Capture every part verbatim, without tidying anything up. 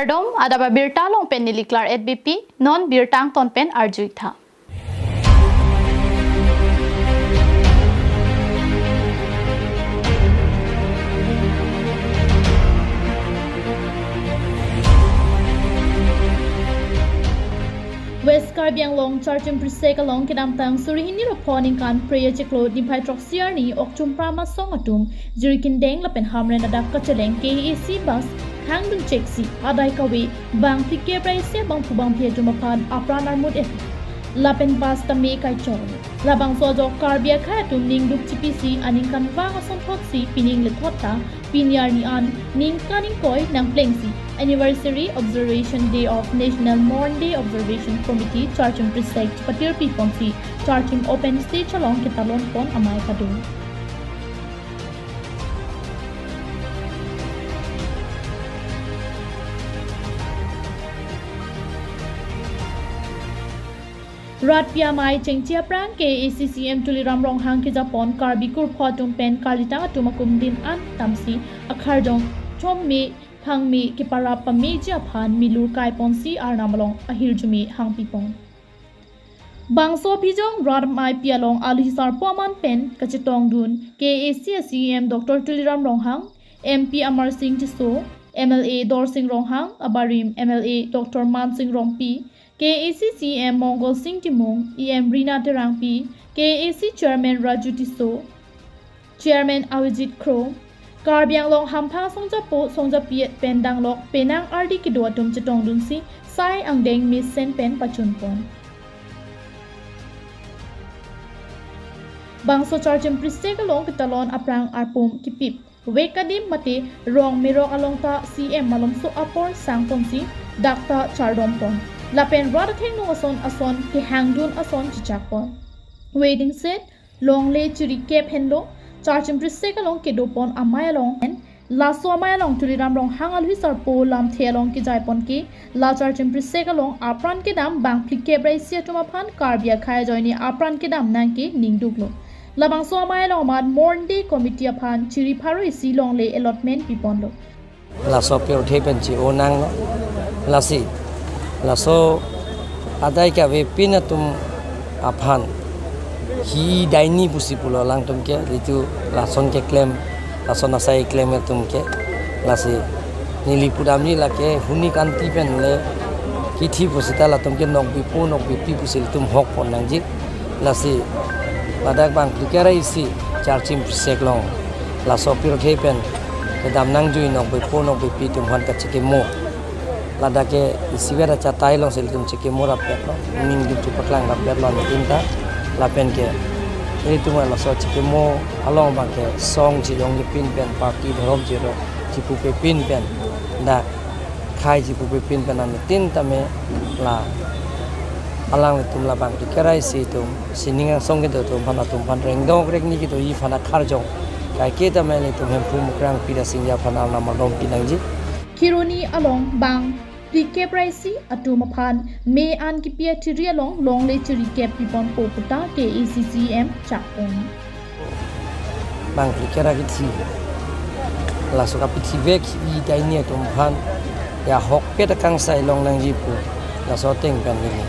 Kardom, adap abirta along pen neli Claret Beypi, non birta angton pen arju-ik tha. West Karbi Anglong Charchim Prisek along kedamtang suri hini ra pho aningkan Phre achiklo niphai throksi arni Oktompra Asong atum Jirikindeng lapen Hamren adak kacheleng K A A C bus khangdun cheksi adai kave bang phlikep ra isi bangphu bangphi atum aphan apran armut-et lapen bus tame kaichor. Labangso ajok Karbi akhei atum ningduk chipisi aningkan vang asonthotsi pining lethot ta pini arni an ningkan ingkoi nangplengsi Anniversary Observation Day of National Mourning Day Observation Committee Charchim Prisek patirpi ponsi Charchim open stage along ketalon pon amei kadun. Rat pi amei chengche aphrang K A A C C E M Tuliram Ronghang kejapon Karbi kurpho atum pen karlitang atum akumdin an tamsi akharjong chomme phangme keparap pameji aphan milur kai ponsi arnam along ahirjume hangpi pon. Bangso aphijong rat amei pi along alohi sarpo aman pen kachetongdun K A A C C E M Doctor Tuliram Ronghang, M P Amarsing Tisso, M L A Dorsing Ronghang, abarim M L A Doctor Mansing Rongpi, K A A C C E M Mongolsing Timung, E M Rina Terangpi, K A A C Chairman Raju Tisso, Chairman Avijit Kro, Karbi Anglong hamphang songjapo songjapi-et pen danglok penang ardi kedo atum chetongdunsi sai angdeng mesen pen pachun pon. Bangso Charchim Prisek along ketalon aphrang arpum kipip vek adim mate rong merok along ta C M malomso apor sang ponsi dak ta chardom pon. Lapen rat athengno ason ason kehangdun ason chechak pon. Wedding set, longle chirikep henlo Charchim Prisek along kedo pon amei along pen laso amei along Tuliram Ronghang alohi sarpo lamthe along kejai pon ke la Charchim Prisek along apran kedam bang phlikep ra isi atum aphan Karbi akhei ajoine apran kedam nang ke ningduklo. Labangso amei along amat Mourning Day Committee aphan chiri pharo isi longle allotment pi ponlo. Laso pirthe pen chi-o nanglo. Lasi laso adai kavepin atum aphan hi daini pusi pulo alangtum ke, jitu lason keklem, lason asai klem atum ke. Lasi neli pudamji lake huni kanti pen le kithi pusita latum ke nokbepo nokbepi pusi latum hok pon nangji. Lasi ladak bang phlikep ra isi Charchim Prisek along laso pirthe pen kedam nangjui nokbepo nokbepi atum aphan kachekimo. Ladak ke isivet achatai alongsi ilitum chekimo rapetlo, ningduk chepaklang rapetlo ilitum ta. Lapen ke ilitum laso chekimo along bang ke song chejongje pin pen, party dhorom chero chepupepin pen, dak khei chepupepin pen anitin tame la alanglitum labang phlikep ra isi atum, sining angsong kedo atum aphan, atum aphan rengdok rengni kedoji aphan akharjong kaike tame ilitum Hemphu Mukrang Pida Singja aphan arnam ardom pi nangji. Kheroni along bang phlikep ra isi atum aphan me an kepi athiri along longle chirikep pi ponpo puta K A A C C E M chak pon. Bang phlikep ra kithi, laso kapithi vek hi daini atum aphan ya ahokpet akangsai long nangji pu laso ateng pen neli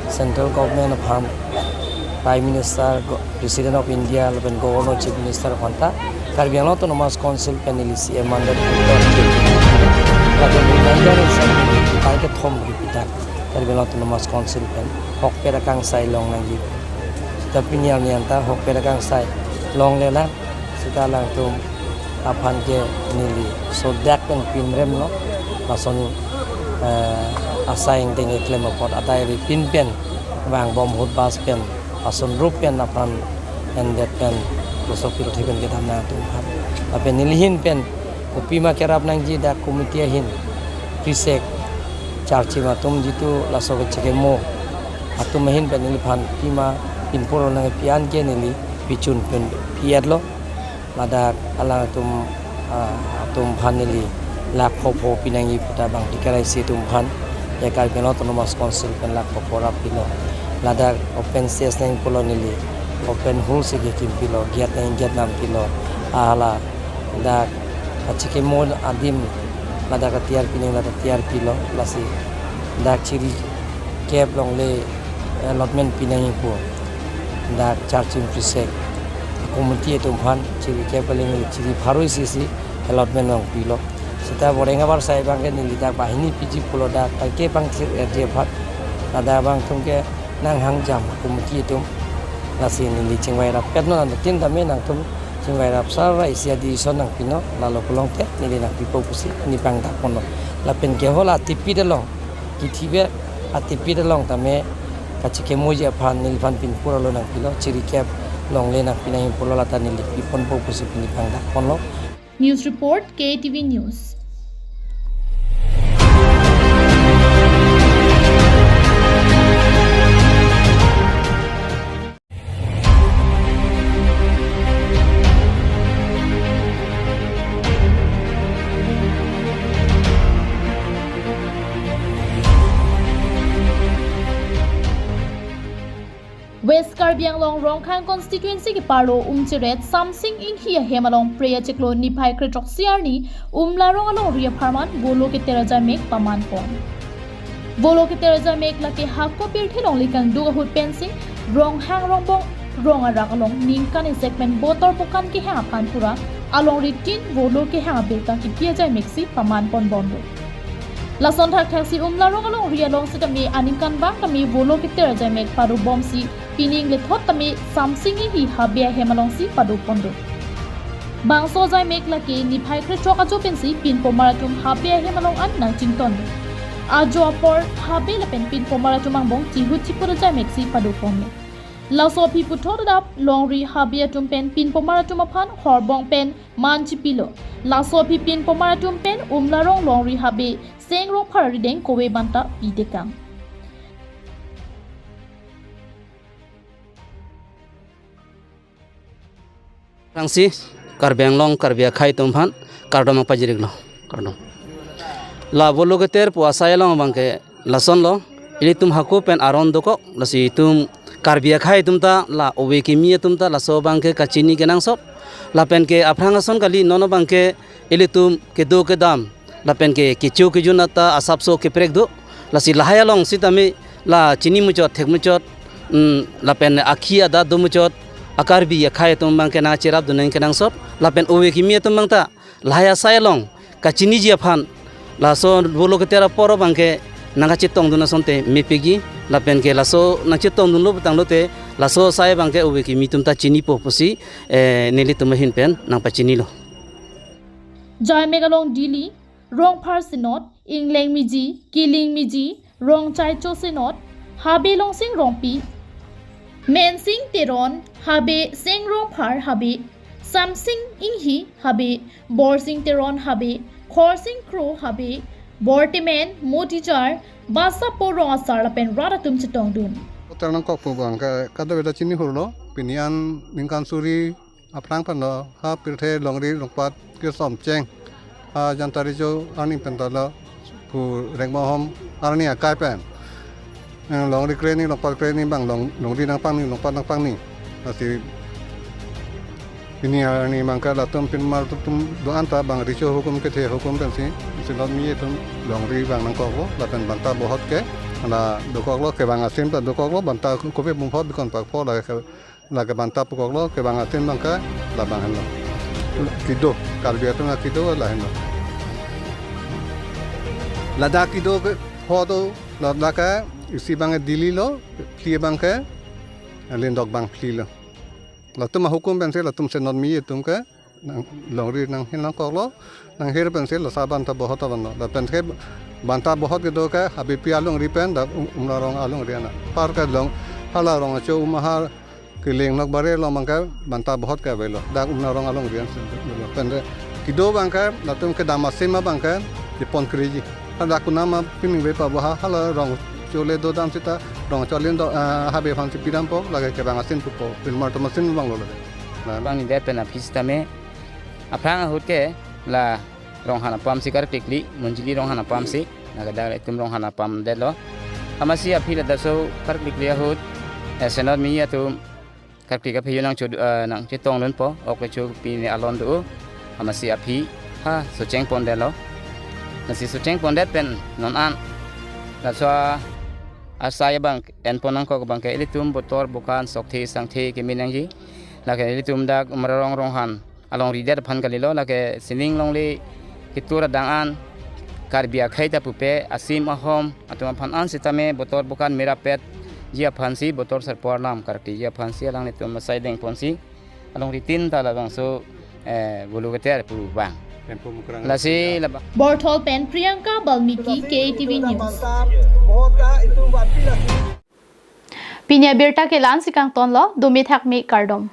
Central Government aphan, Prime Minister, Go-, President of India lapen Governor, Chief Minister aphan ta Karbi Anglong Autonomous Council pen neli C M mandate lapen reminder isi kethom kipi ta Karbi Anglong Autonomous Council pen ahokpet akangsai long nangji. Seta pini arni an ta ahokpet akangsai longlelang. Seta alangtum aphan ke neli sodak pen pinremlo. Lason, eh, asai angdeng keklem apot adai ri pin pen vangbom ahut bus pen ason rup pen aphan endet pen laso pirthe pen kedam nang atum aphan. Lapen neli ahin pen kopima kerap nangji dak committee ahin Prisek Charchim atum jitu laso kechekimo atum ahin pen neliphan pima pinpur nangpi an ke neli pichun pen pi-etlo. Ladak alangtum, ah, atum aphan neli lakh pho pho pi nangji puta bang phlikep ra isi atum aphan ya Karbi Anglong Autonomous Council pen lakh pho pho rap pilo. Ladak open stage nang pulo neli, open hall si kekim pilo, gate nang gate nang pilo. Hala dak kachekimo adim Ladak atiar pining, ladak atiar pilo, lasi dak chiri kep longle allotment pinangji pu dak Charching Precinct committee atum aphan chiri kep kali chiri pharo isi isi allotment nangpilo. Seta Boreng abar sai abangke neli dak banghini piji pulo, dak kaike pangthir erdie aphan. Ladak abang atumke nanghang jam committee atum. Lasi neli chingvai rap ket non, anuttin tame nangtum chingvai rap sar ra isi a-decision nangpinon, lalo pulote neli nangpipo pusi neli pangdak ponlo. Lapen ke hala atipit along, kithibe atipit along tame kachikemoji aphan neliphan pinpur alo nangpilo, chiri kep longle nangpi nangji pulo, lata neli piponpo pusi neli pangdak ponlo. News report, K T V News. West Karbi Anglong Ronghang constituency keparlo Umcheret Samsing Inghi ahem along Phre achiklo niphai krethrok isi arni Umlarong alongri apharman Volo keter ajaimek pamanpon. Volo keter ajaimek lake hako pirthe longle kangduk ahut pensi Ronghang Rongbong rong arak along ningkan isi pen botor pokan kehang aphan pura alongri tin Volo kehang abirta kipi ajaimeksi pamanpon bomlo. Lason thakthaksi Umlarong alongri along sitame aningkanvang tame Volo keter ajaimek padobomsi pining lethot tame Samsing Inghi habe ahem alongsi padoponlo. Bangso ajaimek lake niphai krethrok ajo pensi pinpomar atum habe ahem along an nangchingtonlo. Ajo apor habe lapen pinpomar atum angbong chihut chipur ajaimeksi padoponlo. Laso aphi puthot adap longri habe atum pen pinpomar atum aphan horbong pen man chipilo. Laso aphi pinpomar atum pen Umlarong longri habe Seng Rongphar arideng kove banta pitekang. Aphrangsi Karbi Anglong Karbi akhei atum aphan kardom nangpajirlo. Kardom. La Volo keter pu asai along abangke lasonlo, ilitum hako pen aron dokok, lasi itum Karbi akhei atum ta, la ove kimi atum ta laso abangke kachini kenangsot. Lapen ke aphrang ason kali, non abangke ilitum kedo kedam lapen ke kecho kejun ata asapso keprek do. Lasi lahai along sitame la chini muchot, thek muchot, mm, lapen akhi adat do muchot a-Karbi akhei atum abangke nangcherapdun nangji kenangsot. Lapen ove kimi atum abang ta lahai asai along kachiniji aphan laso Volo keter apor abangke nangkachetongdun asonte mepikji. Lapen ke laso nangchetongdunlo putanglote laso asai abangke ove kimi atum ta chinipo pusi, eh, nelitum ahin pen nangpachinilo. Jaimek along Dili, Rongphar Senot, Ingleng Miji, Kiling Miji, Rongchaicho Senot, Habe Longsing Rongpi, Mensing Teron, Habe Seng Rongphar Habe, Samsing Inghi Habe, Borsing Teron Habe, Khorsing Kro Habe, Bortemen, Motijar, Basapo Rong asar lapen rat atum chetongdun. Hotel nangkok pu abangke kadokave ta chini hurlo, pini an ningkan suri aphrang pen lo, ha pirthe longri longpat kesom cheng, ha Janta Riso arni pen ta lo, pu Rengmahom arni akai pen, eh, longri kreni longpat kreni abang long, longri nangpangni longpat nangpangni. Lasi pini arni abangke latum pinpomar atum do-an ta abang riso hukum kethe hukum pensi Senot miji atum longri abang nangkoklo, lapen banta bohot ke la dokoklo, kevang asim ta dokoklo, banta kove bumphot bikon pakpho lake lake banta pukoklo, kevang asim abangke labang henlo. Kedo, Karbi atum akedo lahenlo. Ladak kedo ke ho do, ladak ke isi abangke Dili lo, phli abangke Lindok abang phli lo. Latum ahukum pensi latum Senot miji atum ke nang longri nanghin nangkoklo, nanghir pensi laso banta bohot avanlo. Lapen ke banta bohot kedo ke Habepi alongri pen dak Um-, Umlarong alongri an. Par ke long, hala Rongchaicho Umahar Kiling Nokbare along abangke banta bohot ke avelo. Dak Umlarong alongri an si avelo. Pen de kedo abangke latum kedam asim abangke chepon kreji. Dak kunama pining ve pa boha hala Rongchaicho le dodam seta Rongchaicho Lindok, eh, Habe aphansi pidampo, lake kevang asim pupo, pinpomar atum asim abang lo lake. Nah. Bang ni det pen aphi sitame aphrang ahut ke la Ronghan apam si karklikli, Munjili Ronghan apam si, nagadak itum Ronghan apam detlo. Amatsi aphi ladak so karklikli ahut, eh, Senot miji atum karklik aphi yo nangcho, eh, nangchetongdunpo, ok kecho pine alon do, amatsi aphi ha socheng pon detlo. Lasi sucheng pondet pen non an laso asai abang enpon nangkok abang ke ilitum botor bukan sokthe sangthe kemin nangji. Lake ilitum dak Umrarong Ronghan alongri det aphan kalilo, lake sining longle ketur adang an Karbi akhei ta pupe asim ahom atum aphan an sitame botor bukan merapet ji aphan si, botor sarpo alam karkli ji aphan si alanglitum asai dengpon si alongri tin ta labangso, eh, bulu keter pu bang. Tempo mukrang. Lasi labang. Borthol pen Priyanka Balmiki, K T V News. Pini abirta ke la-an si kangtonlo, dome thakme, kardom.